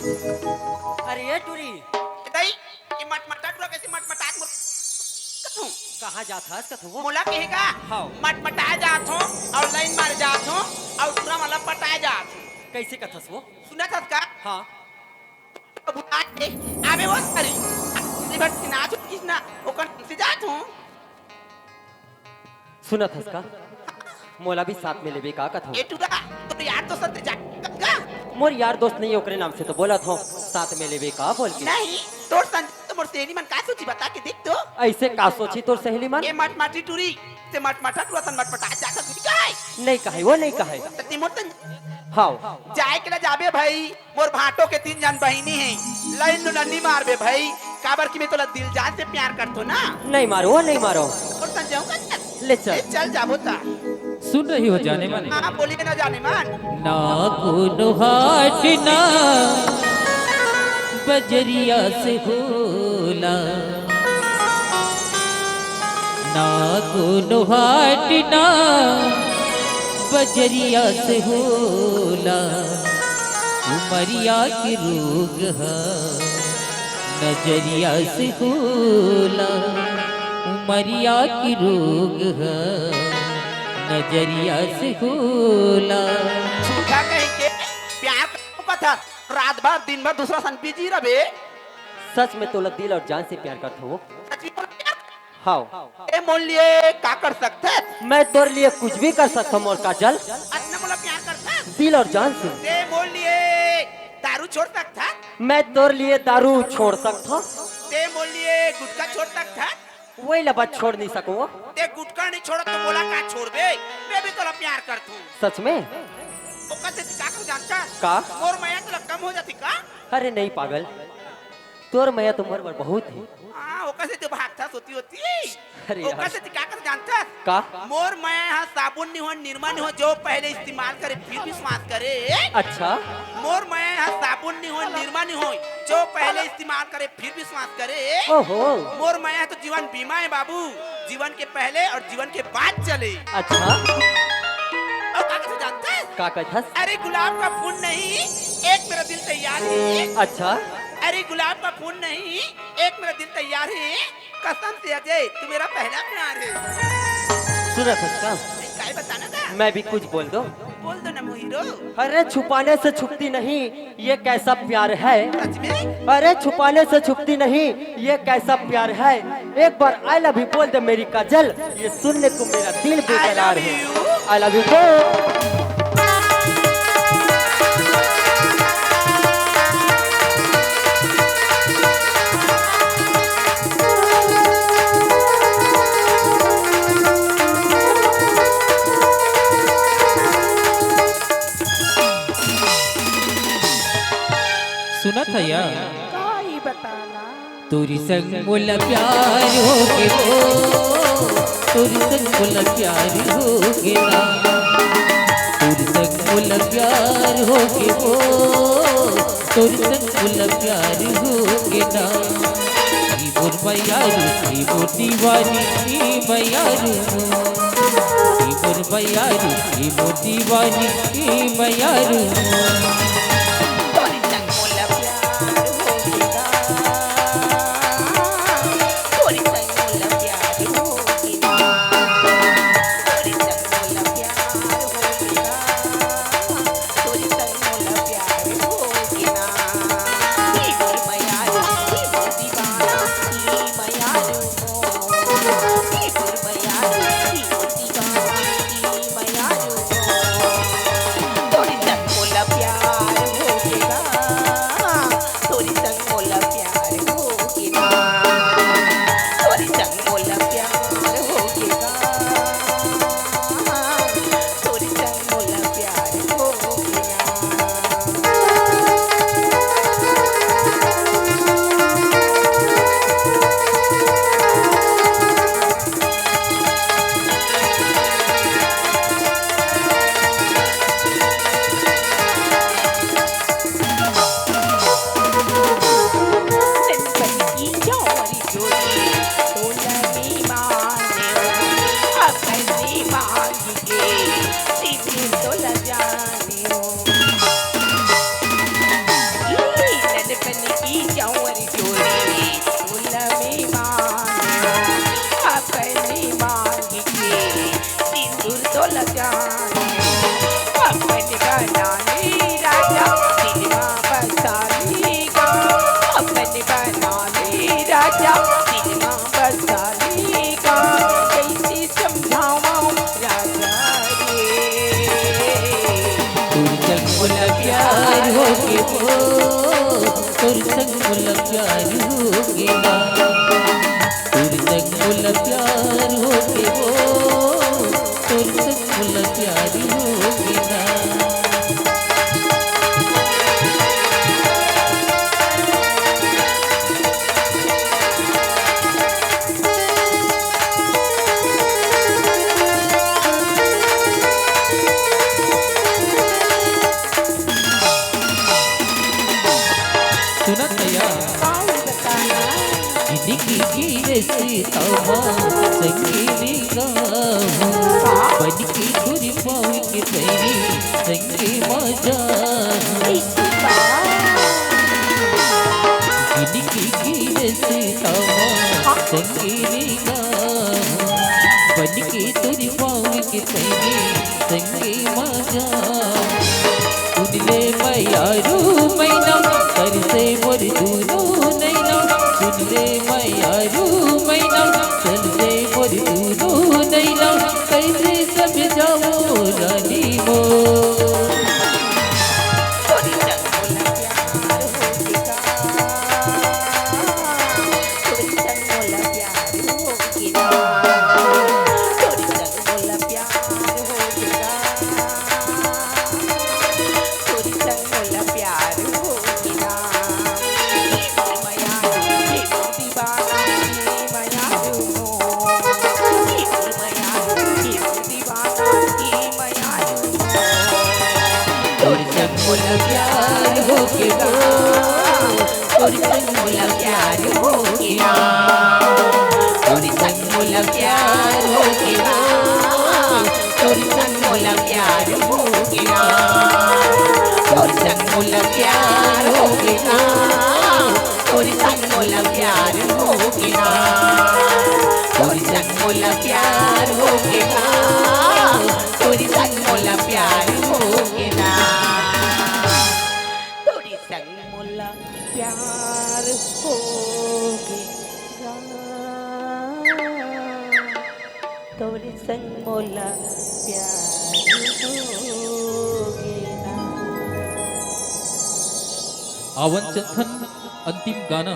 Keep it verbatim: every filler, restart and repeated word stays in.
अरे ये टूरी, ए दाई, ये मटमटा टूरा कैसे मटमटात मोर कथों? कहाँ जात हस कथों वो? मोला कहेगा? हाँ। मटमटा जात हों अउ लाइन मारे जात हों अउ टूरा मन ला पटाए जात हों। कैसे कथस वो? सुनत हस का? हाँ। भुला के आबे वो सारी। अगली बार के नाच होइस ना, ओकर नाम से जात हों। सुनत हस का? मोला भी साथ में लेबे का कथों? ए टूरा, तोर यार दोस्त से जा का? मोर यार दोस्त नहीं, ओकरे नाम से तो बोलत हों, साथ में लेबे का बोल के। नहीं, तोर संग तो मोर सहेली मन का सोची, बता के देख तो। ऐसे का सोची तोर सहेली मन? ए मटमाटी टूरी, ते मटमाटा टूरा तन मटमटा जात हस, नहीं कहे? नहीं कहे, वो नहीं कहे। त ते मोर तन हाँ। जाए के ला जाबे भाई, मोर भांटो के तीन झन बहिनी हे, लाइन नू नन्नी मारबे भाई, काबर कि मैं तोला दिल जान से प्यार करथों ना। नहीं मारो, नहीं मारो। और तन जाऊंगा चल। ले चल। ले चल जाबो ता। सुन रही हो जाने मन? हाँ, बोलिए ना जाने मन। ना कोनो हाट ना बजरिया से होला, ना कोनो हाट ना बजरिया से होला, उमरिया के रोग ह नजरिया से होला, उमरिया के रोग ह नजरिया से होला। झूठा कहीं के प्यार कथस, रात भर दिन भर दूसरा सन बिजी रबे। सच में तोला दिल और जान से प्यार करथों वो। सच में बोल प्यार। हाँ। ते मोर लिए का कर सकथस? मैं तोर लिए कुछ भी कर सकथों मोर काजल। अतना मोला प्यार करथस? दिल और जान से। ते मोर लिए दारू छोड़ सकथस? मैं तोर लिए दारू छोड़ सकथों। ते मोर लिए गुटखा छोड़ सकथस? वही ला बस छोड़ नहीं सकों। ते गुटखा नहीं छोड़त तो मोला का छोड़बे? मैं भी तोला प्यार करथों। सच में? ओकर से का कर जानथस? का? मोर मया तोला कम हो जाथे का? अरे नहीं पागल, तोर मया तो मोर बर बहुत हे। हाँ, ओकर से तो भागथस होती होती। अरे ओकर यार। से तो का कर जानथस? का? मोर मया ह साबुन नहीं हो, निरमा नहीं हो, जो पहले इस्तेमाल करे फिर विश्वास करे। अच्छा। मोर मया ह साबुन नहीं हो, निरमा नहीं हो, जो पहले इस्तेमाल करे फिर विश्वास करे। ओहो। मोर मया ह तो जीवन बीमा हे बाबू, जीवन के पहले और जीवन के बाद चले। अच्छा। और का कथे जानथस? का कथस? अरे गुलाब का फूल नहीं, एक मेरा दिल तैयार है। अच्छा। अरे गुलाब का फूल नहीं, एक मेरा दिल तैयार है, कसम से अजय, तू मेरा पहला प्यार है। सुनत हस का? काहे बताना था? मैं भी कुछ बोल दो। बोल दो ना मोहिरो। अरे छुपाने से छुपती नहीं, ये कैसा प्यार है? सच में? अरे छुपाने से छुपती नहीं, ये कैसा प्यार है? एक बार I love you बोल दे मेरी काजल, ये सुनने को मेरा दिल बेकरार है। I love you। I love you बोल। सुनत हया? का ई बताना? तोरी संग मोला प्यार होगे वो, तोरी संग मोला प्यार होगे ना, तोरी संग मोला प्यार होगे वो, तोरी संग मोला प्यार होगे ना। ई मोर मयारू, ई मोर दीवानी, ई मयारू मोर, ई मोर मयारू, ई मोर दीवानी, ई मयारू मोर। तोरी संग मोला प्यार होगे ना। तोरी संग मोला प्यार होगे ना। तोरी संग मोला प्यार होगे ना। तोरी संग मोला प्यार होगे ना। ई मोर मयारू, ई मोर दीवाना, ई मयारू मोर। ई मोर मयारू, ई मोर दीवाना, ई मयारू मोर। तोरी संग मोला प्यार तोर संग मोला प्यार होगे ना, तोर संग मोला प्यार होगे वो, तोर संग मोला प्यार होगे ना। सुनत भैया, का होई बता ना? जिंदगी के रस्ता म संगी निगाह, का? बन के तोर पाँव के पैरी संगी मजा। इश्क का? जिंदगी के रस्ता म हाँ। संगी निगाह, बन के तोर पाँव के पैरी संगी मजा। सुन ले मयारू मैना, तरसे मोर दूनो नैना। सुन ले मयारू मैना, तरसे मोर दूनो नैना। कैसे समझाओ रानी मोर। तोरी संग मोला प्यार होगे ना। तोरी संग मोला प्यार होगे ना। तोरी संग मोला प्यार होगे ना। तोरी संग मोला प्यार होगे ना। हे मोर मयारू, हे मोर दीवाना, हे मयारू मोर। हे मोर मयारू, हे मोर दीवाना, हे मयारू मोर। तोर संग मोला प्यार होगे ना। तोर संग मोला प्यार होगे ना। तोर संग मोला प्यार होगे ना। तोर संग मोला प्यार होगे ना। तोर संग मोला प्यार होगे ना। तोर संग मोला प्यार होगे ना। तोर संग मोला प्यार होगे ना। तोर संग मोला प्यार होगे ना। तोर संग मोला प्यार होगे ना। तोर संग मोला प्यार होगे ना। आवन चंथन अंतिम गाना।